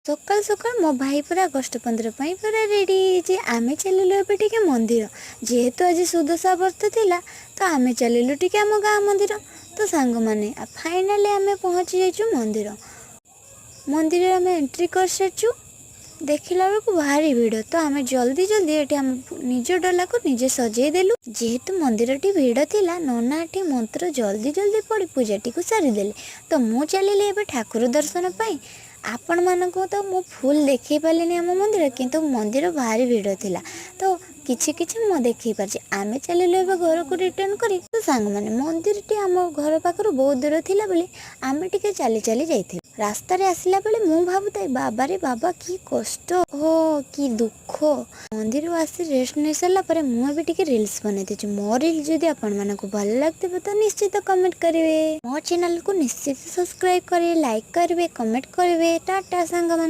ସକାଳୁ ସକାଳୁ ମୋ ଭାଇ ପୁରା ଅଗଷ୍ଟ 15 ପାଇଁ ପୁରା ରେଡ଼ି ହେଇଛି। ଆମେ ଚାଲିଲୁ ଏବେ ଟିକେ ମନ୍ଦିର। ଯେହେତୁ ଆଜି ସୁଦଶା ବ୍ରତ ଥିଲା, ତ ଆମେ ଚାଲିଲୁ ଟିକେ ଆମ ଗାଁ ମନ୍ଦିର। ତ ସାଙ୍ଗମାନେ, ଫାଇନାଲି ଆମେ ପହଞ୍ଚି ଯାଇଛୁ ମନ୍ଦିର। ମନ୍ଦିରରେ ଆମେ ଏଣ୍ଟ୍ରି କରିସାରିଛୁ। ଦେଖିଲା ବେଳକୁ ଭାରି ଭିଡ଼। ତ ଆମେ ଜଲ୍ଦି ଜଲ୍ଦି ଏଠି ଆମ ନିଜ ଡଲାକୁ ନିଜେ ସଜେଇ ଦେଲୁ। ଯେହେତୁ ମନ୍ଦିରଟି ଭିଡ଼ ଥିଲା, ନନା ଏଠି ମନ୍ତ୍ର ଜଲ୍ଦି ଜଲ୍ଦି ପଢ଼ି ପୂଜାଟିକୁ ସାରିଦେଲେ। ତ ମୁଁ ଚାଲିଲି ଏବେ ଠାକୁର ଦର୍ଶନ ପାଇଁ। ଆପଣମାନଙ୍କୁ ତ ମୁଁ ଫୁଲ୍ ଦେଖେଇ ପାରିଲିନି ଆମ ମନ୍ଦିର, କିନ୍ତୁ ମନ୍ଦିର ଭାରି ଭିଡ଼ ଥିଲା, ତ କିଛି କିଛି ମୁଁ ଦେଖେଇ ପାରିଛି। ଆମେ ଚାଲିଲୁ ଏବେ ଘରକୁ ରିଟର୍ଣ୍ଣ କରି। ତ ସାଙ୍ଗମାନେ, ମନ୍ଦିରଟି ଆମ ଘର ପାଖରୁ ବହୁତ ଦୂର ଥିଲା ବୋଲି ଆମେ ଟିକେ ଚାଲି ଚାଲି ଯାଇଥିଲୁ। ରାସ୍ତାରେ ଆସିଲା ବେଳେ ମୁଁ ଭାବୁଥାଏ, ବାବାରେ ବାବା, କି କଷ୍ଟ ଓ କି ଦୁଃଖ। ମନ୍ଦିରରୁ ଆସି ରେଷ୍ଟ ନେଇ ସାରିଲା ପରେ ମୁଁ ଏବେ ଟିକେ ରିଲ୍ସ ବନେଇ ଦେଇଛି। ମୋ ରିଲ୍ସ ଯଦି ଆପଣମାନଙ୍କୁ ଭଲ ଲାଗୁଥିବ, ତ ନିଶ୍ଚିତ କମେଣ୍ଟ କରିବେ। ମୋ ଚ୍ୟାନେଲକୁ ନିଶ୍ଚିତ ସବସ୍କ୍ରାଇବ୍ କରିବେ, ଲାଇକ୍ କରିବେ, କମେଣ୍ଟ କରିବେ। ଟାଟା ସାଙ୍ଗମାନେ।